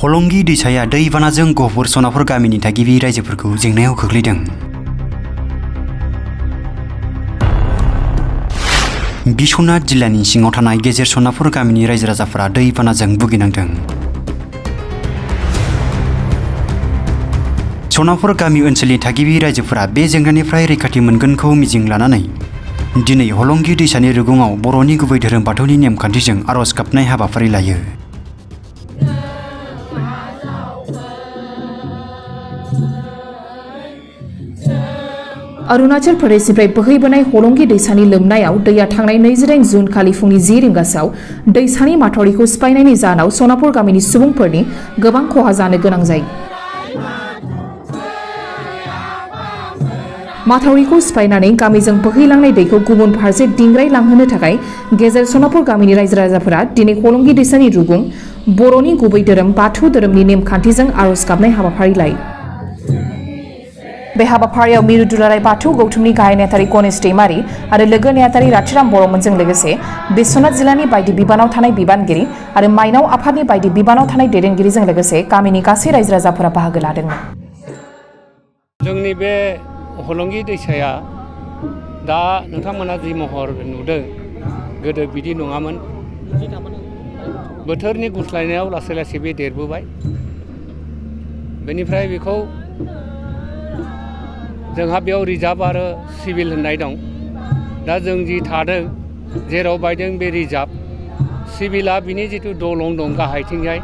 हलंगी दैसाया दैबानाजों गहपुर सनापुर गामिनि थागिबि रायजोफोरखौ जेंनायाव खोख्लैदों। बिश्वनाथ जिल्लानि सिङाव थानाय गेजेर सनापुर गामिनि रायजो राजाफोरा दैबानाजों भुगिनांदों। सनापुर गामि ओनसोलनि थागिबि रायजोफोरा बे जेंनानिफ्राय रैखाथि मोनगोनखौ मिजिं लानानै दिनै हलंगी दैसानि रुगुङाव बर'नि गुबै धोरोम बाथौनि नेमखान्थिजों आर'ज गाबनाय हाबाफारि लायो। अरुणाचल प्रदेशनिफ्राय बोहैबोनाय हलंगी दैसानि लोमनायाव दैया थांनाय 29 जुन खालि फुंनि 10 रिंगासोआव दैसानि माथावरिखौ सिफायनायनि जाहोनाव सनापुर गामिनि सुबुंफोरनि गोबां खहा जानो गोनां जायो। माथावरिखौ सिफायनानै गामिजों बोहैलांनाय दैखौ गुबुन फारसे दिंग्राय लांहोनो थाखाय गेजेर सनापुर गामिनि रायजो राजाफोरा दिनै हलंगी दैसानि रुगुं बर'नि गुबै धोरोम बाथौ धोरोमनि नेमखान्थिजों आर'ज गाबनाय हाबाफारि लायो। बे हाबाफारियाव मिरु दुलाराय बाथौ गौथुमनि गाहाय नेहाथारि गणेश दैमारी आरो लोगो नेहाथारि राथिराम बर'मोनजों लोगोसे बिश्वनाथ जिल्लानि बायदि बिबानाव थानाय बिबानगिरि आरो माइनाव आफादनि बायदि बिबानाव थानाय दैदेनगिरिजों लोगोसे गामिनि गासै रायजो राजाफोरा बाहागो लादोंमोन। जोंनि बे हलंगी दैसाया दा नोंथांमोना जि महर नुदों गोदो बिदि नङामोन। बोथोरनि गुस्लायनायाव लासै लासै बे देरबोबाय। बेनिफ्राय बेखौ जोंहा बेयाव रिजार्भ आरो सिभिल होननाय दं। दा जों जि थादों जेराव बायदों बे रिजार्भ, सिभिला बिनि जिथु दलं दं गाहायथिंजाय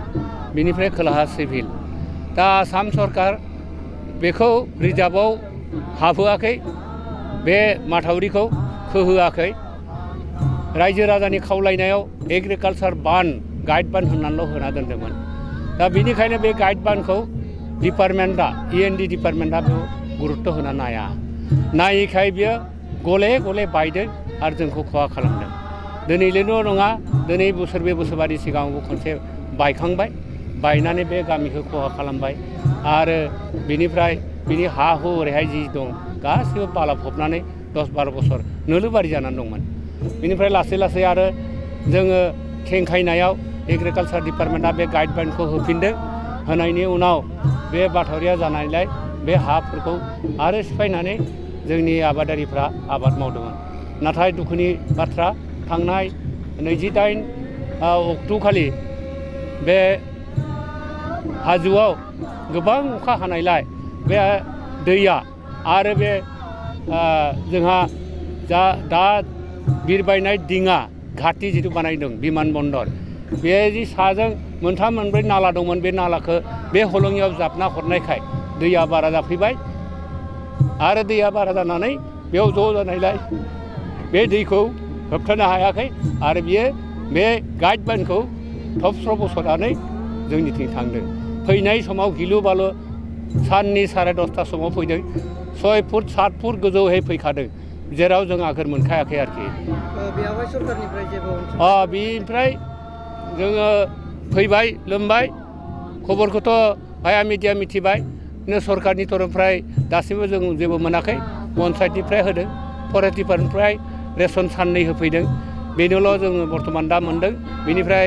बिनिफ्राय खोलाहा सिभिल। दा आसाम सरकार बेखौ रिजार्भआव हाबहोआखै, बे माथावरिखौ खोहोआखै। रायजो राजानि खावलायनायाव एग्रिकालसार बान गाइड बान होननानैल' होना दोन्दोंमोन। दा बेनिखायनो बे गाइड बानखौ डिपार्टमेन्टआ END डिपार्टमेन्टआ गुरुत्व होना नायैखाय बियो गले गले बायदों आरो जोंखौ खहा खालामदों। दिनैल' नङा, दिनै बोसोरब्रै बोसोरबानि सिगाङावबो खनसे बायखांबाय, बायनानै बे गामिखौ खहा खालामबाय आरो बिनिफ्राय बिनि हा हु ओरैहाय जि दं गासिबो बाला फबनानै 10-12 बोसोर नोलोबारि जानानै दंमोन। बिनिफ्राय लासै लासै आरो जोङो खेंखायनायाव एग्रिकालसार डिपार्टमेन्टआ बे गाइड बानखौ होफिनदों। होनायनि उनाव बे माथावरिया जानायलाय बे हाफोरखौ आरो सिफायनानै जोंनि आबादारिफ्रा आबाद मावदोंमोन। नाथाय दुखुनि बाथ्रा, थांनाय 28 अक्ट'खालि बे हाजोआव गोबां अखा हानायलाय बे दैया आरो बे जोंहा दा बिरबायनाय दिङा घाटि जिथु बानायदों बिमान बन्दर, बे जि साजों मोनथाम मोनब्रै नाला दंमोन, बे नालाखौ बे हलंगियाव जाबना हरनायखाय दैया बारा जाफैबाय आरो दैया बारा जानानै बेयाव ज' जानायलाय बे दैखौ होबथानो हायाखै आरो बियो बे गाइड बानखौ थबस्र' बस'नानै जोंनिथिं थांदों। फैनाय समाव गिलु बालु साननि 10:30 समाव फैदों। 6 फुट 7 फुट गोजौहै फैखादों, जेराव जों आगोर मोनखायाखै आरोखि। बेयावहाय सरकारनिफ्राय जेबो बिनिफ्राय जोङो फैबाय, लोमबाय, खबरखौथ' भाया मिडिया मिथिबाय। सरकारनि तरफनिफ्राय दासिमबो जों जेबो मोनाखै। पन्सायतनिफ्राय होदों, फरेस्ट डिपार्टमेन्टनिफ्राय रेसन साननै होफैदों, बेनोल' जोङो बर्थमान दा मोन्दों। बेनिफ्राय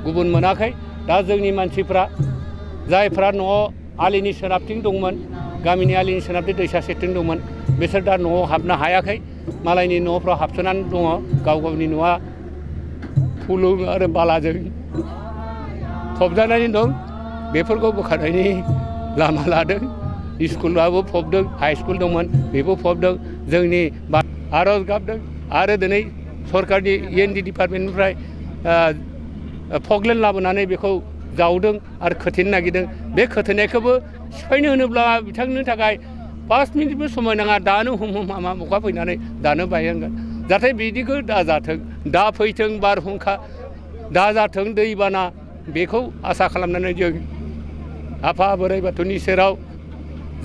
गुबुन मोनाखै। दा जोंनि मानसिफ्रा जायफ्रा न'आव आलिनि सोनाबथिं दंमोन, गामिनि आलिनि सोनाबथिं दैसा सेरथिं दंमोन, बिसोर दा न'आव हाबनो हायाखै। मालायनि न'फ्राव हाबसोनानै दङ। गाव गावनि न'आ फुलुं आरो बालाजों फबजानानै दं। बेफोरखौ बोखारनायनि लामा लादों। स्कुलाबो फबदों, हाइ स्कुल दंमोन बेबो फबदों। जोंनि आर'ज गाबदों आरो दिनै सरकारनि END डिपार्टमेन्टनिफ्राय फगलेन लाबोनानै बेखौ जावदों आरो खोथेनो नागिरदों। बे खोथेनायखौबो सिफायनो होनोब्ला बिथांनि थाखाय 5 मिनिटबो समय नाङा। दानो मामा अखा फैनानै दानो बायहांगोन। जाहाथे बिदिखौ दाजाथों, दा फैथों बारहुंखा, दा जाथों दैबाना, बेखौ आसा खालामनानै जों आफा बोराइ बाथौनि सेराव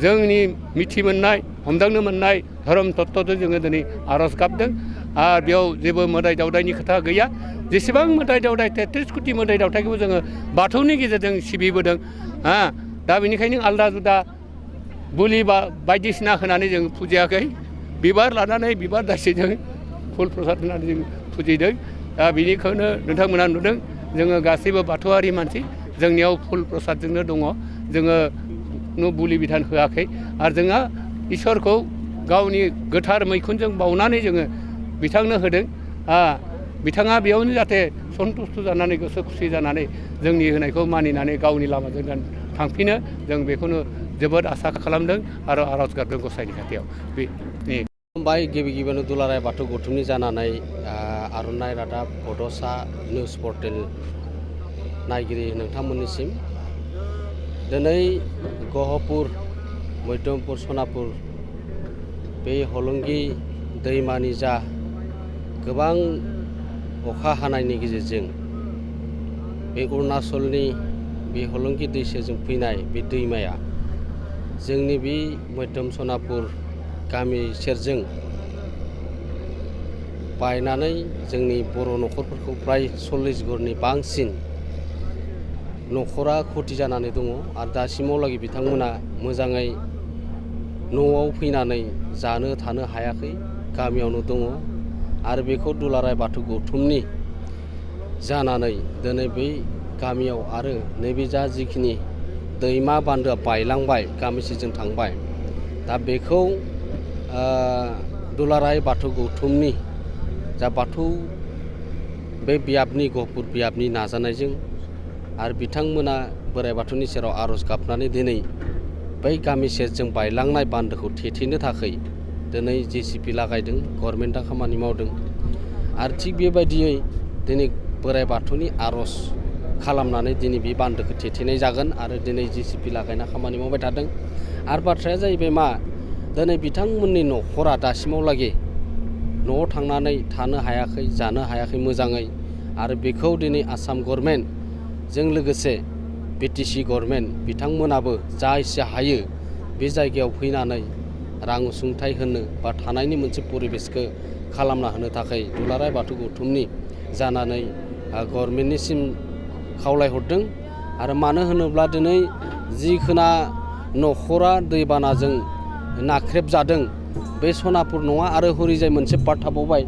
जोंनि मिथि मोननाय, हमदांनो मोननाय धोरोम तत्त्वजों जोङो दिनै आर'ज गाबदों। आरो बेयाव जेबो मोदाय दावदायनि खोथा गैया। जेसेबां मोदाय दावदाय 33 कोटि मोदाय दावदायखौबो जोङो बाथौनि गेजेरजों सिबिबोदों। दा बेनिखायनो आलदा जुदा बुलि बायदिसिना होनानै जों फुजियाखै। बिबार लानानै बिबार दासिजों फुल प्रसाद होनानै जों फुजिदों। दा बेनिखौनो नोंथांमोना नुदों। जोङो गासैबो बाथौआरि मानसि जोंनियाव फुल प्रसादजोंनो दङ जोङो बुलि बिधान होआखै आरो जोङो इसोरखौ गावनि गोथार मैखुनजों बावनानै जोङो बिथांनो होदों बिथाङा बेयावनो जाहाथे सन्तुष्ट जानानै गोसो खुसि जानानै जोंनि होनायखौ मानिनानै गावनि लामाजों थांफिनो जों बेखौनो जोबोद आसा खालामदों आरो आर'ज गाबदों गसाइनि खाथियाव खुलुमबाय गिबि गिबियावनो दुलाराय बाथौ गौथुमनि जानानै आर'नाइ रादाब बड'सा निउस पर्टेल नायगिरि नोंथांमोननिसिम दिनै गहपुर मध्यमपुर सनापुर बे हलंगि दैमानि जा गोबां अखा हानायनि गेजेरजों बे अरुणाचलनि बे हलंगि दैसाजों फैनाय बे दैमाया जोंनि बे मध्यम सनापुर गामि सेरजों बायनानै जोंनि बर' न'खरफोरखौ फ्राय 40 घरनि बांसिन न'खरा खथि जानानै दङ आरो दासिमावलागै बिथांमोना मोजाङै न'आव फैनानै जानो थानो हायाखै गामियावनो दङ आरो बेखौ दुलाराय बाथौ गौथुमनि जानानै दिनै बै गामियाव आरो नैबे जा जिखिनि दैमा बान्दोआ बायलांबाय गामिसेजों थांबाय दा बेखौ दुलाराय बाथौ गौथुमनि जा बाथौ बे बियाबनि गहपुर बियाबनि नाजानायजों आरो बिथांमोना बोराइ बाथौनि सेराव आर'ज गाबनानै दिनै बै गामि सेरजों बायलांनाय बान्दोखौ थेथेनो थाखाय दिनै JCP लागायदों गभर्नमेन्टआ खामानि मावदों आरो थिग बेबायदियै दिनै बोराइ बाथौनि आर'ज खालामनानै दिनै बे बान्दोखौ थेथेनाय जागोन आरो दिनै JCP लागायना खामानि मावबाय थादों आरो बाथ्राया जाहैबाय मा दिनै बिथांमोननि न'खरा दासिमावलागै न'आव थांनानै थानो हायाखै जानो हायाखै मोजाङै आरो बेखौ दिनै आसाम गभर्नमेन्टजों लोगोसे BTC गभर्नमेन्ट बिथांमोनाबो जा एसे हायो बे जायगायाव फैनानै रां अनसुंथाइ होनो बा थानायनि मोनसे परिबेसखौ खालामना होनो थाखाय दुलाराय बाथौ गौथुमनि जानानै गभर्नमेन्टनिसिम खावलायहरदों आरो मानो होनोब्ला दिनै जिखोना न'खरा दैबानाजों नाख्रेबजादों बे सनापुर नङा आरो हरिजाय मोनसे पार्ट थाबावबाय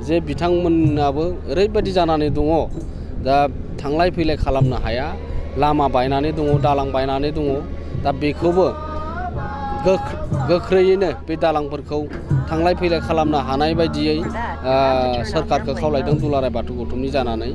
जे बिथांमोनाबो ओरैबायदि जानानै दङ दा थांलाय फैलाय खालामनो हाया लामा बायनानै दङ दालां बायनानै दङ दा बेखौबो गोख्रैयैनो बे दालांफोरखौ थांलाय फैलाय खालामनो हानाय बायदियै सोरखारखौ खावलायदों दुलाराय बाथौ गौथुमनि जानानै